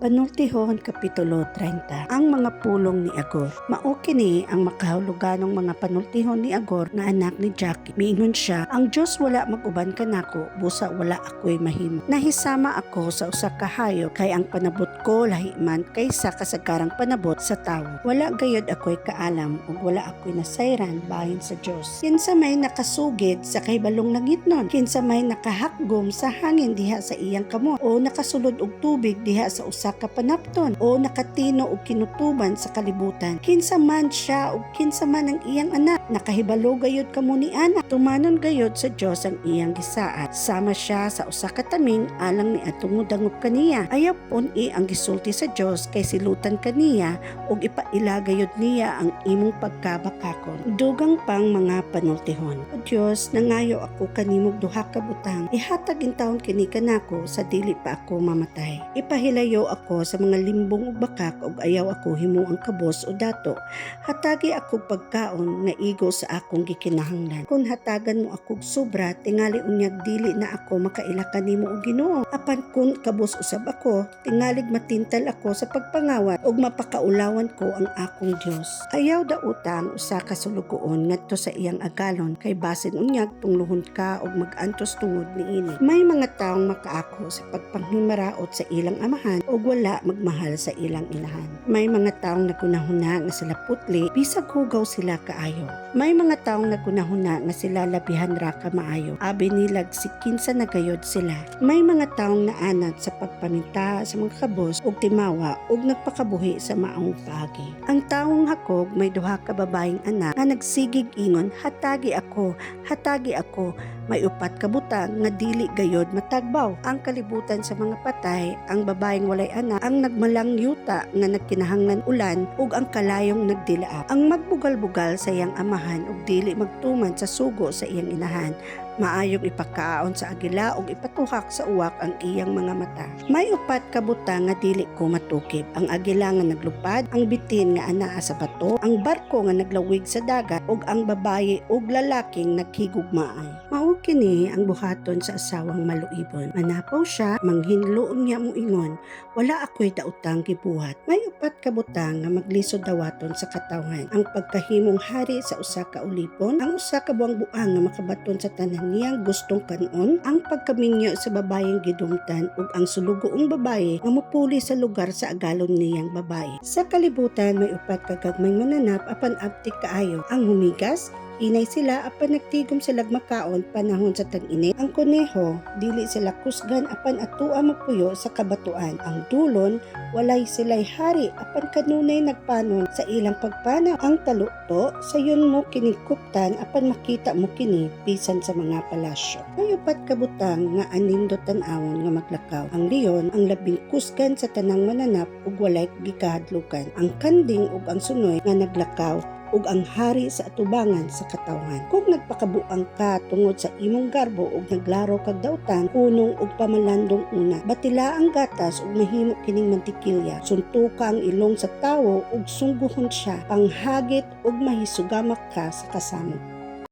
Panultihon Kapitulo 30. Ang mga pulong ni Agor. Mao kini ang makahuluganong mga panultihon ni Agor nga anak ni Jake. Miingon siya, "Ang Dios wala mag-uban kanako, busa wala ako'y mahimo. Nahisama ako sa usa ka hayop, kay ang panabot ko lahi man kaysa kasagarang panabot sa tawo. Wala gayod ako'y kaalam ug wala ako'y nasayran bahin sa Dios. Kinsa may nakasugid sa kahibalong langitnon? Kinsa may nakahakgom sa hangin diha sa iyang kamot o nakasulod og tubig diha sa usa ka panapton o nakatino og kinutuban sa kalibutan? Kinsa man siya ug kinsa man ang iyang anak? Nakahibalo gayod kamo ni ana. Tumanon gayod sa Dios ang iyang gisaad. Sama siya sa usa ka taming alang ni atong dangop kaniya. Ayaw pun-i ang gisulti sa Dios, kay silutan kaniya ug ipaila gayod niya ang imong pagkabakakon." Dugang pang mga panultihon. O Dios, nangayo ako kanimog duha ka butang. Ihatag intawon kini kanako sa dili pa ako mamatay. Ipahilayo ako sa mga limbong ug bakak ug ayaw ako himuang kabos o dato. Hatagi ako pagkaon nga igo sa akong gikinahanglan. Kung hatagan mo akog sobra, tingali unyag dili na ako makaila kanimo, o Ginoo. Apan kung kabos usab ako, tingalig matintal ako sa pagpangawat ug mapakaulawan ko ang akong Dios. Ayaw dauta ang usa ka sulugoon ngadto sa iyang agalon, kay basin unyag tunglohon ka ug mag-antos tungod niini. May mga taong makaako sa pagpanghimaraot sa ilang amahan ug wala magmahal sa ilang inahan. May mga taong nagunahuna nga sila putli bisag hugaw sila kaayo. May mga taong nagunahuna nga sila labihan ra ka maayo. Abi nilag si kinsa na gayod sila. May mga taong naanad sa pagpaminta sa mga kabos ug timawa ug nagpakabuhi sa maong paagi. Ang taong hakog may duha ka babaeng anak nga nagsigig ingon, "Hatagi ako, hatagi ako." May upat ka butang nga dili gayod matagbaw: ang kalibutan sa mga patay, ang babaeng walay anak, ang nagmalang yuta nga nagkinahanglan ulan, ug ang kalayong nagdilaab. Ang magbugal-bugal sa iyang amahan ug dili magtuman sa sugo sa iyang inahan, maayong ipakaon sa agila ug ipatuhak sa uwak ang iyang mga mata. May upat ka butang nga dili ko matukib: ang agila nga naglupad, ang bitin nga anaa sa bato, ang barko nga naglawig sa dagat, ug ang babaye ug lalaking naghigugmaay. Mao kini ang buhaton sa asawang maluibon. Manapaw siya, manghinlo unya moingon, "Wala ako'y daotang gibuhat." May upat ka butang nga maglisod dawaton sa katawhan: ang pagkahimong hari sa usa ka ulipon, ang usa ka buang-buang nga makabaton sa tanan niyang gustong kan-on, ang pagkaminyo sa babayeng gidumtan, ug ang sulugoong babaye nga mopuli sa lugar sa agalon niyang babaye. Sa kalibutan may upat ka gagmayng mananap apan abtik kaayo: ang humigas, hinay sila apan nagtigom sila makaon panahon sa tag-init. Ang kuneho, dili sila kusgan apan atua magpuyo sa kabatuan. Ang dulon, walay sila'y hari apan kanunay nagpanon sa ilang pagpanaw. Ang taluto, sayon mo kining kuptan apan makita mo kini bisan sa mga palasyo. May upat ka butang nga anindot tan-awon nga maglakaw: ang leon, ang labing kusgan sa tanang mananap ug walay gikahadlukan, ang kanding ug ang sunoy nga naglakaw, ug ang hari sa atubangan sa katawhan. Kung nagpakabuang ka tungod sa imong garbo ug naglaro kag dautan, hunong og pamalandong una. Batila ang gatas ug mahimo kining mantikilya. Suntuka ang ilong sa tawo ug sungguhon siya. Panghagit ug mahisugamak ka sa kasamok.